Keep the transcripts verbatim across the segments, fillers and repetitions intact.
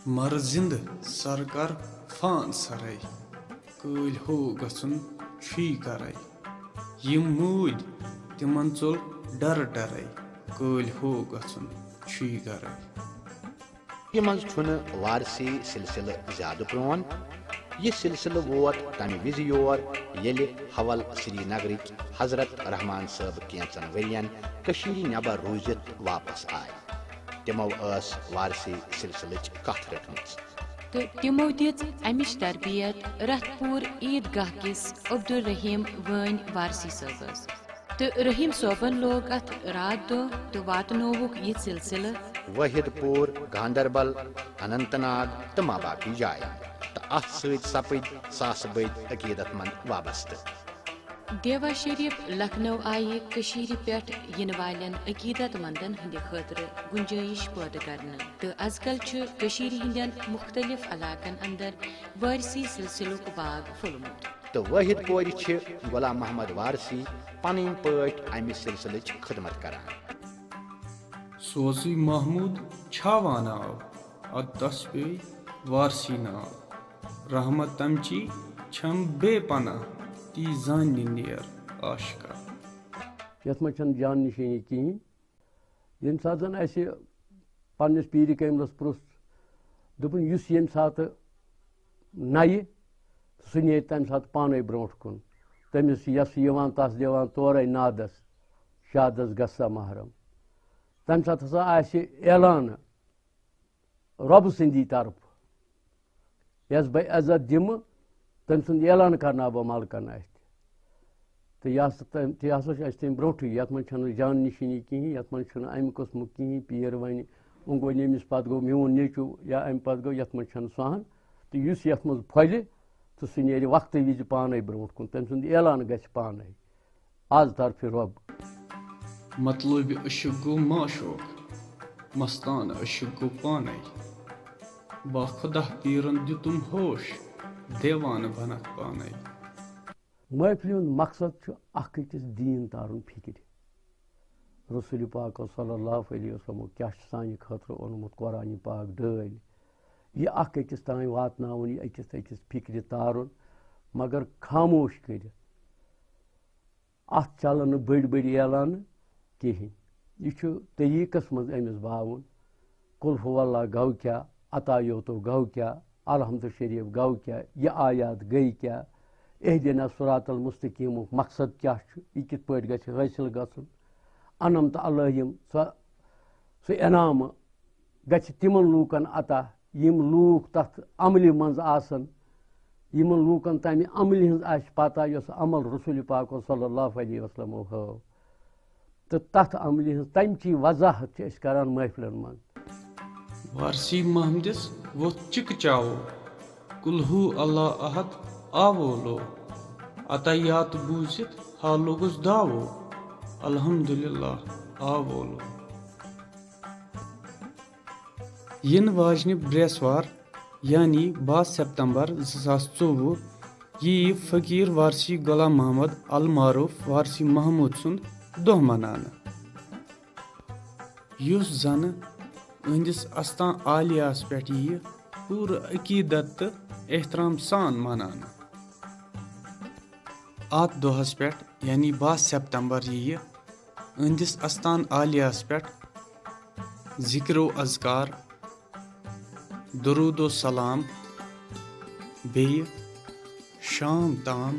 مر زندٕ سر کر فان سرے، کٲلۍ ہو گژھُن چھُے گرے۔ یِم موٗدۍ تِمن ژوٚل ڈر ڈرے، کٲلۍ ہو گژھُن چھُے گرے۔ یہِ منٛز چھُنہٕ وارثی سلسلہٕ زیادٕ پرون۔ یہِ سلسلہٕ ووت تمہِ وِزِ یور، ییٚلہِ حول سرینگرٕکۍ حضرت رحمان صٲب کینژن ؤرین کٔشیٖرِ نٮ۪بر روٗزِتھ واپس آے۔ تِمو ٲس وارثی سلسلٕچ کتھ رٔٹمٕژ۔ تہٕ تِمو دِژ امِچ تربیت رتھ پوٗر عیٖد گاہ کِس عبدالرحیم وٲنۍ وارثی صٲبس۔ تہٕ رحیم صٲبن لوگ اتھ راتھ دۄہ تہٕ واتنووُکھ یہِ سلسلہٕ۔ وٲحد پوٗر، گاندربل، اننت ناگ تہٕ ما باقٕے جایہِ۔ تہٕ اتھ سۭتۍ سپٕدۍ ساسہٕ بٔدۍ عقیدت مند وابستہٕ۔ دیوا شریف لکھنؤ آیہِ کٔشیٖرِ پٮ۪ٹھ یِنہٕ والٮ۪ن عقیدت مندن ہٕنٛدِ خٲطرٕ گُنجٲیِش پٲدٕ کرنہٕ، تہٕ از کل چھُ کٔشیٖرِ ہٕنٛدٮ۪ن مُختٔلِف علاقن اندر وارثی سلسلُک باغ پھوٚلمُت۔ تہٕ وٲحد پورِ چھِ غلام محمد وارثی پنٕنۍ پٲٹھۍ امہِ سلسلٕچ خدمت کران۔ سوزٕے محمود چھاوان آو، ادٕ تس پیٚیہِ وارسی ناو۔ رحمت تمچی چھم بے پناہ، تی زاننہِ نیر عاشقہ۔ یَتھ منٛز چھَنہٕ جان نِشٲنی کِہیٖنۍ۔ ییٚمہِ ساتہٕ زَن اَسہِ پنٛنِس پیٖرِ کٲملَس پرُژھ، دوٚپُن، یُس ییٚمہِ ساتہٕ نَیہِ، سُہ نیرِ تَمہِ ساتہٕ پانَے برونٛٹھ کُن۔ تٔمِس یَس یِوان، تَس دِوان تورَے نادَس، شادَس گژھ سا محرم۔ تَمہِ ساتہٕ ہسا آسہِ اعلان رۄبہٕ سٕنٛدی طرفہٕ، یَس بہٕ عزت دِمہٕ، تٔمۍ سُنٛد اعلان کرناو بہٕ ملکن اَتھِ۔ تہٕ یہِ ہسا تٔمۍ، تہِ ہسا چھُ اَسہِ تَمہِ برونٛٹھٕے، یَتھ منٛز چھَنہٕ جان نِشٲنی کِہیٖنۍ، یَتھ منٛز چھُنہٕ اَمہِ قٕسمُک کِہیٖنۍ۔ پیٖر وَنہِ، وۄنۍ گوٚو ییٚمِس پَتہٕ گوٚو میون نیٚچوٗ یا اَمہِ پَتہٕ گوٚو، یَتھ منٛز چھَنہٕ سۄ ہَن۔ تہٕ یُس یَتھ منٛز پھۄلہِ، تہٕ سُہ نیرِ وقتہٕ وِزِ پانَے برونٛٹھ کُن، تٔمۍ سُنٛد اعلان گژھِ پانَے۔ از طرفِ رۄب۔ مطلوبِ عشق گوٚو معشوق، مستانہٕ عشق گوٚو پانے۔ با خدا پیرن دیُتم ہوش، دیوانہٕ بنکھ پانے۔ محفلہِ ہُنٛد مقصد چھُ اکھ أکِس دیٖن تارُن فِکرِ۔ رسول پاک صلی اللہ علیہ وسلمو کیٛاہ چھُ سانہِ خٲطرٕ اوٚنمُت قرآن پاک ڈٲلۍ۔ یہِ اکھ أکِس تام واتناوُن، یہِ أکِس أکِس فِکرِ تارُن، مگر خاموش کٔرِتھ۔ اتھ چلن نہٕ بٔڑۍ بٔڑۍ اعلانہٕ کِہیٖنۍ۔ یہِ چھُ طریٖقس منٛز أمِس باوُن۔ قل هو اللہ گوٚو کیٛاہ، عطا یوتو گوٚو کیٛاہ، الحمد شریف گوٚو کیٛاہ، یہِ آیات گٔے کیٛاہ، اہدنا صراط المستقیمُک مقصد کیٛاہ چھُ، یہِ کِتھ پٲٹھۍ گژھِ حٲصِل گژھُن۔ انعمت علیہم، سۄ، سُہ انعامہٕ گژھِ تِمن لوٗکن عطا، یِم لوٗکھ تتھ عملہِ منٛز آسن، یِمن لوٗکن تمہِ عملہِ ہٕنٛز آسہِ پتہ، یۄس عمل رسول پاک صلی اللہ علیہ وسلمو ہٲو۔ تہٕ تتھ عملہِ ہٕنٛز تمچی وضاحت چھِ أسۍ کران محفلن منٛز۔ وارسی محمدس ووٚتھ چِکہٕ چاوو، کُلہو اللہ احد آوو لو، عطیات بوٗزِتھ ہا لوٚگُس داوو، الحمدللہ آوو لو۔ یِنہٕ واجنہِ برٛیسوار، یعنی باہ سپتمبر زٕ ساس ژوٚوُہ، یِیہِ فقیٖر وارثی غلام محمد المعروف وارثی محمود سُنٛد دۄہ مناونہٕ، یُس زَنہٕ أہنٛدِس استان عالیاہَس پٮ۪ٹھ یِیہِ پوٗرٕ عقیدت تہٕ احترام سان مناونہٕ۔ اَتھ دۄہَس پٮ۪ٹھ، یعنی باہ سپتمبر، یِیہِ أہنٛدِس استان عالیاہَس پٮ۪ٹھ ذکر و اذکار، درود و سلام، بیٚیہِ شام تام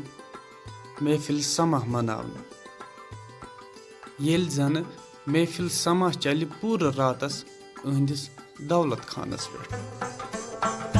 محفل سماح مناونہٕ، ییٚلہِ زَنہٕ محفل سماح چلہِ پوٗرٕ راتَس أہنٛدِس دولت خانَس پٮ۪ٹھ۔